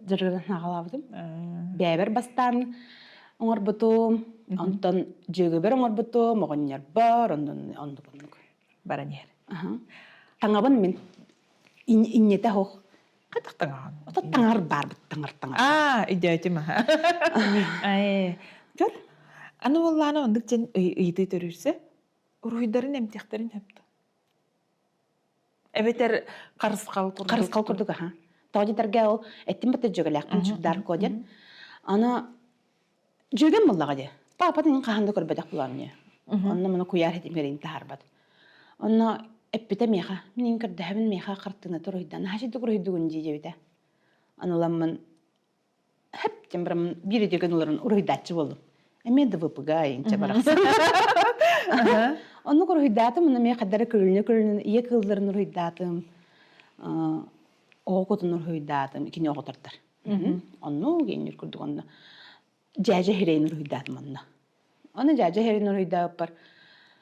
Дьарыгыран аҕалаабытым. Бэйэбэр бастаан оҥорбутум, онтон дьүөгэбэр оҥорбутум, оҕонньорбор, оннун оннук оннук. Баран иһэр. Таҥабын мин инньэтэ оһох. Хайдах таҥаҕын? Ото таҥар баарбыт таҥар таҥар. Аа, өйдөөтүм аха. Ээ, көр. Аны буоллаана оннук дьэн ыйытыы төрүүрсэ, уруһуйдарын эмтиэхтэрин сөптө. Эбэтэр харысхал курдук. Харысхал курдук аха. Тоҕо диэтэргэ ол эттим бата дьүөгэлээхпин Чугдарко диэн. Аны дьүөгэм буоллаҕа дии. Паапатын хаһан да көрбөтөх буолаам дии. Онно маны куйаар хитимгэрин таһаарбат. Онно эппитэ миэхэ, мин көрдөһөбүн миэхэ хартыына туруйда. Наһаа ситик уруһуйдугун дии диэбитэ. Аныламмын Хэп диэн бараммын биир өйдөгөн олорон уруһуйдааччы буоллум. Эмиэ ДВП-га инчэ барахсан. Оннук уруһуйдаатым, онно эмиэ хаддара көлүнэ-көлүнэ ийэ кыылларын уруһуйдаатым, оҕо кутун уруһуйдаатым, кини оҕо тардар. Оннук иэнньир курдук онно дьээдьэ хирэйин уруһуйдаатым онно. Аны дьээдьэ хирэйин уруһуйдаабыппар.